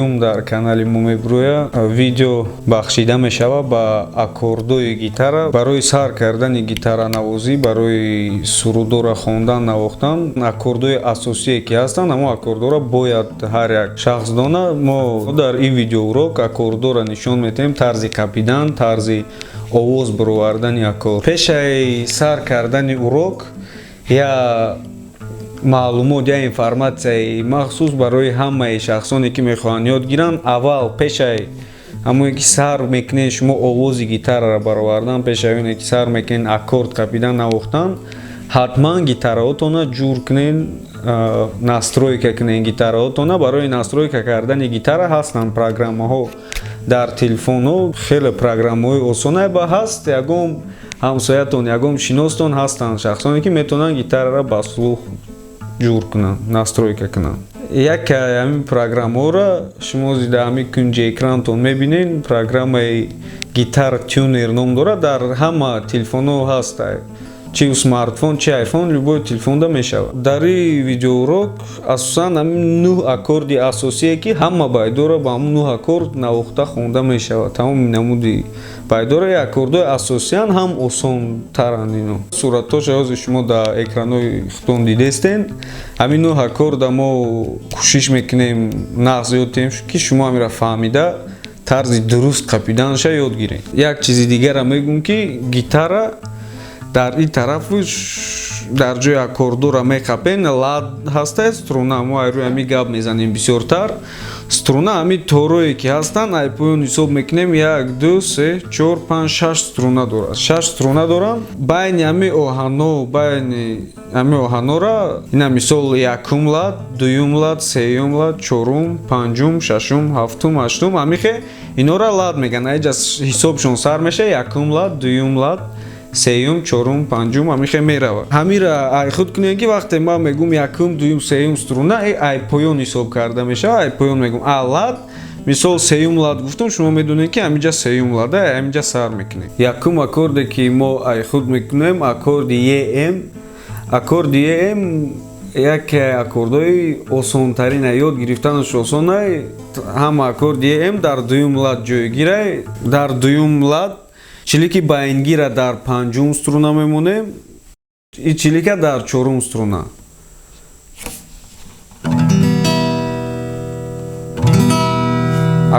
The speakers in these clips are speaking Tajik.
сеюм дар канали мо мебирояд. Видео бахшида мешавад ба аккордҳои гитара. Барои сар кардани гитаранавозӣ, барои сурудҳоро хондан, навохтан, аккордҳои асосие ки ҳастанд, ҳамон аккордҳоро бояд ҳар як шахс донад. Мо дар ин видеоурок аккордҳоро нишон медиҳем, тарзи қапидан, тарзи овоз баровардани аккорд. Пешаи сар кардани урок я маълумот, я информатсияи махсус барои ҳамаи шахсоне, ки мехоҳанд ёд гиранд. Аввал, пешаи ҳамое ки сар мекунед шумо овози гитараро баровардан, пешаи оне ки сар мекунед аккорд қапидан, навохтан, ҳатман гитараҳотонро ҷур кунед, настройка кунед гитараҳотонро. Барои настройка кардани гитара ҳастанд программаҳо дар телефонҳо, хеле программаҳои осоне ба ҳаст. Ягон ҳамсоятон, ягон шиностон ҳастанд шахсоне, ки метавонанд гитараро ба слух ҷур кунанд, настройка кунанд. Яке ҳамин программаҳоро шумо зида ҳамин кунҷи экранатон мебинед, программаи Guitar Tuner ном дорад, дар ҳама телефонҳо ҳаст, чи смартфон, чи айфон, любой телефонда мешавад. Дар ин видеоурок асосан ҳамин нӯҳ аккорди асосие, ки ҳама байдора ба ҳамун нӯҳ аккорд навохта хонда мешавад. Тамоми намуди байдора аккордҳои асосиянд, ҳам осонтаранд ино. Суратҳоша ҳозир шумо дар экранҳои худтон дидестен. Ҳамин нӯҳ аккорда мо кӯшиш мекунем нағз ёд диҳем, ки шумо ҳаминро фаҳмида, тарзи дуруст қапиданаша ёд гиред. Як чизи дигарро мегӯм, ки гитара дар ин тарафуш, дар ҷои аккордора меқапен, лад ҳаста, струна. Мо ай рӯи ҳамин гап мезанем бисёртар. Струна ҳамин торое ки ҳастанд, ай поён ҳисоб мекунем: як, ду, се, чор, панҷ, шаш струна дорад. Шаш струна доранд. Байни ҳамин оҳанҳо, байни ҳамин оҳанҳора, ина мисол, якум лад, дуюм лад, сеюм лад, чорум, панҷум, шашум, ҳафтум, ҳаштум, ҳамихе инора лад мегӯянд. Аиҷа ҳисобшон сар мешавад: якум лад, дуюм лад, сеюм, чорум, панҷум, ҳамихе меравад. Ҳамира ай худ кунем, ки вақте ман мегӯм якум, дуюм, сеюм струна, ай поён ҳисоб карда мешавад. Ай поён мегӯм, а лад, мисол, сеюм лад гуфтум, шумо медонед, ки ҳаминҷа сеюм лада, ҳаминҷа сар мекунем. Якум аккорде, ки мо ай худ мекунем, аккорди ем. Аккорди ем яке аккордҳои осонтарина, ёд гирифтанаш осонай. Ҳама аккорди ем дар дуюм лад ҷойгирай. Дар дуюм лад чилики байнгира дар панҷум струна мемонем, и чилика дар чорум струна.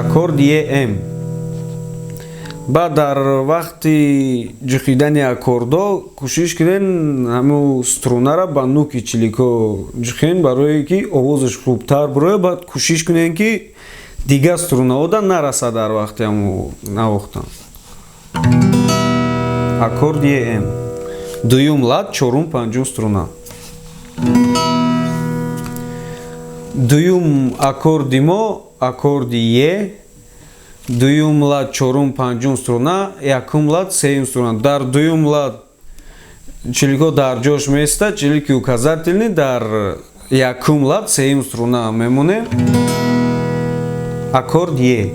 Аккорд ем. Баъд дар вақти ҷухидани аккордҳо кӯшиш кунед ҳамун струнара ба нуки чилико ҷухен, барое ки овозаш хубтар бирояд. Баъд кӯшиш кунед, ки дигар струнаҳода нарасад дар вақти ҳамун навохтан. Аккорд ем, дуюм лад, чорум, панҷум струна. Дуюм аккорди мо аккорди е, дуюм лад, чорум, панҷум струна, якум лад, сеюм струна. Дар дуюм лад чилико дар ҷош меистад, чилики указательный дар якум лад, сеюм струна мемонем. Аккорд е.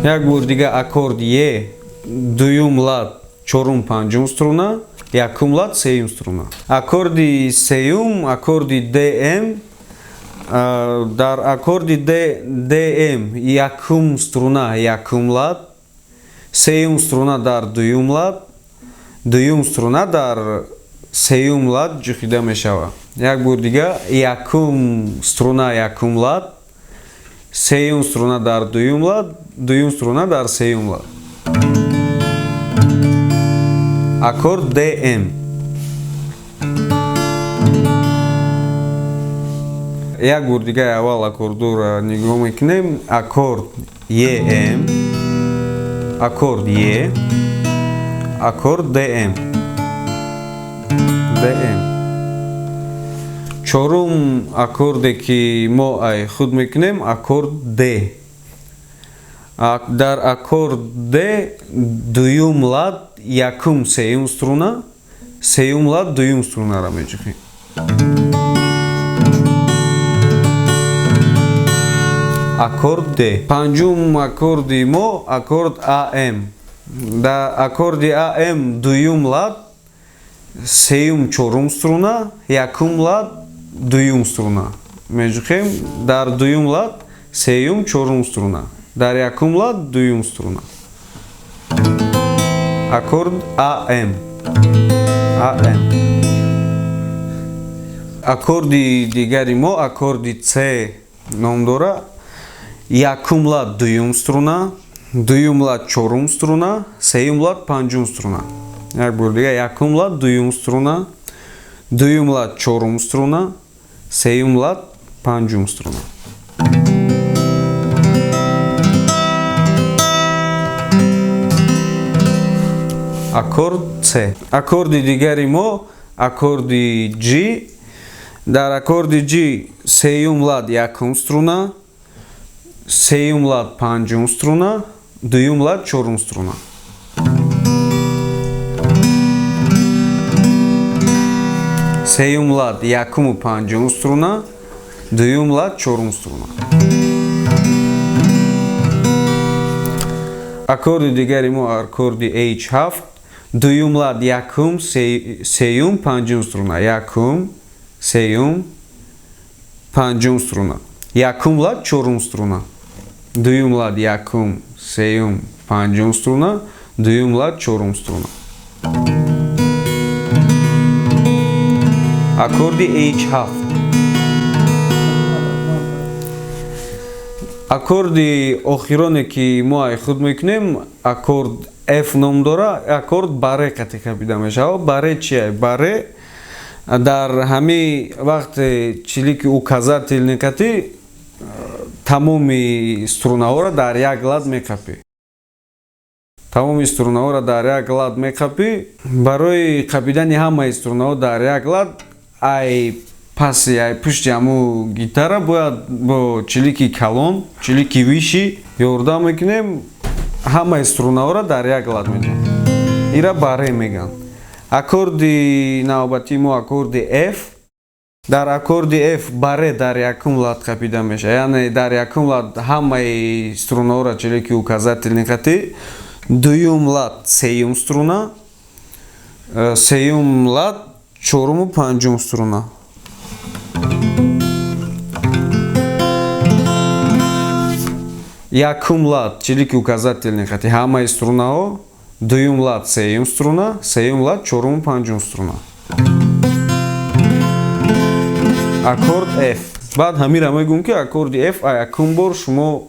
Як бор дига: аккорд е, дуюм лад, чорум, панҷум струна, якум лад, сеюм струна. Аккорди сеюм аккорди дм. Дар аккорди дм якум струна якум лад, сеюм струна дар дуюм лад, дуюм струна дар сеюм лад ҷухида мешавад. Як бор дига: якум струна якум лад, сеюм струна дар дуюм лад, дуюм струна дар сеюм лад. Аккорд дм. Як бор дига аввал аккордҳоро нигоҳ мекунем: аккорд ем, аккорд е, аккорд дм, дм. Чорум аккорде, ки мо ай худ мекунем, аккорд д. Дар аккорд д дуюм лад, якум, сеюм струна, сеюм лад, дуюм струнаро меҷухем. Аккорд д. Панҷум аккорди мо аккорд ам. Дар аккорди ам дуюм лад, сеюм, чорум струна, якум лад, дуюм струна. меҷухем. Дар дуюм лад сеюм, чорум струна. Дар якум лад дуюм струна. Аккорд АМ. АМ. Аккорди дигари мо аккорди С ном дора. Якум лад дуюм струна, дуюм лад чорум струна, сеюм лад панҷум струна. Як бор дига: якум лад дуюм струна, дуюм лад чорум струна, сеюм лад панҷум струна. Аккорд С. Аккорди дигари мо аккорди G. Дар аккорди G сеюм лад якум струна, сеюм лад панҷум струна, дуюм лад чорум струна. Сеюм лад якуму панҷум струна, дуюм лад чорум струна. Аккорди дигари мо аккорди H7. Дуюм лад якум, сеюм, панҷум струна. Якум, сеюм, панҷум струна. Якум лад чорум струна. Дуюм лад якум, сеюм, панҷум струна, дуюм лад чорум струна. Аккорди H7. Аккорди охироне ки мо ай худ мекунем, аккорд F ном дора. Аккорд баре қати қапида мешавад. Баре чия? Баре дар ҳамин вақте чилики указательный қати тамоми струнаҳоро дар як лад меқапӣ. Тамоми струнаҳоро дар як лад меқапӣ. Барои қапидани ҳамаи струнаҳо дар як лад ай паси, ай пушти ҳаму гитара бояд бо чилики калон, чилики виши ёрдам мекунем, ҳамаи струнаҳоро дар як лад медиҳем. Ира баре мегӯянд. Аккорди навбатии мо аккорди F. Дар аккорди F баре дар якум лад қапида мешавад. Яъне дар якум лад ҳамаи струнаҳоро чилики указательный қати, дуюм лад сеюм струна, сеюм лад чоруму панҷум струна. Якум лад чилики указательный қати ҳамаи струнаҳо, дуюм лад сеюм струна, сеюм лад чоруму панҷум струна. Аккорд F. Баъд ҳамира мегӯм ки аккорди F ай якум бор шумо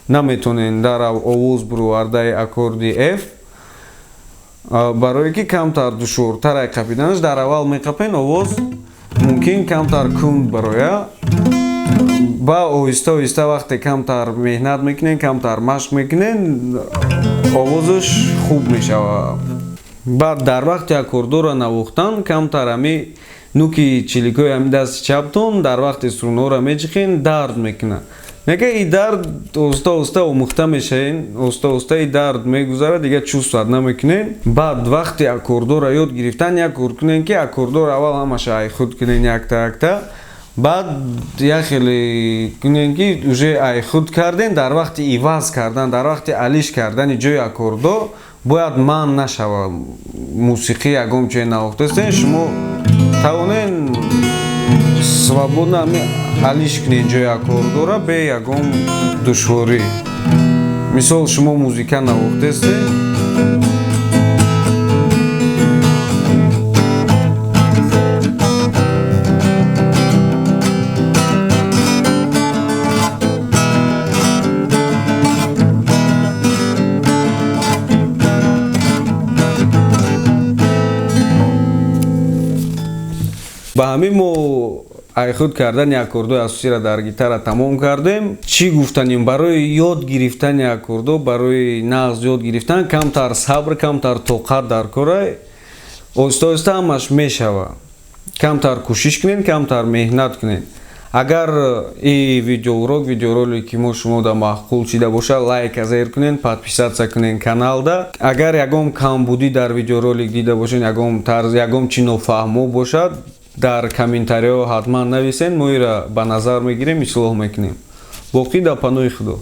наметонед дар овоз бировардаи аккорди F, барое ки камтар душвортар ай қапиданаш. Дар аввал меқапен, овоз мумкин камтар кунд бароя. Ба оҳиста оҳиста вақте камтар меҳнат мекунен, камтар машқ мекунен, овозаш хуб мешавад. Баъд дар вақти аккордҳоро навохтан камтар ҳами нуки чиликҳои ҳами дасти чаптон дар вақти струнаҳоро меҷихен, дард мекунад. Мега и дард оҳиста оҳиста омӯхта мешавен, оҳиста оҳиста и дард мегузарад, дига чувствовать намекунен. Баъд вақти аккордҳоро ёд гирифтан як кор кунен ки аккордҳоро аввал ҳамаша ай худ кунен якта якта, баъд як хеле кунен ки уже ай худ карден, дар вақти иваз кардан, дар вақти алиш кардани ҷои аккордҳо бояд манъ нашава мусиқӣ ягон чизе навохтастен, шумо тавонен свободно алиш кунен ҷои аккордҳоро бе ягон душворӣ. Мисол шумо музика навохтастен, ба ҳамин мо ай худ кардани аккордҳои асосиро дар гитара тамом кардем. Чӣ гуфтанем? Барои ёд гирифтани аккордҳо, барои нағз ёд гирифтан камтар сабр, камтар тоқат дар корай. Оҳиста оҳиста ҳамаш мешавад. Камтар кӯшиш кунед, камтар меҳнат кунед. Агар и видеоурок, видеоролик ки мо шумо да маъқул шида бошад, лайка зер кунед, подписаться кунед каналда. Агар ягон камбудӣ дар видеоролик дида бошед, ягон тарз, ягон чи нофаҳмо бошад, дар комментариҳо ҳатман нависен, мо ира ба назар мегирем, ислоҳ мекунем. Боқӣ дар паноҳи Худо.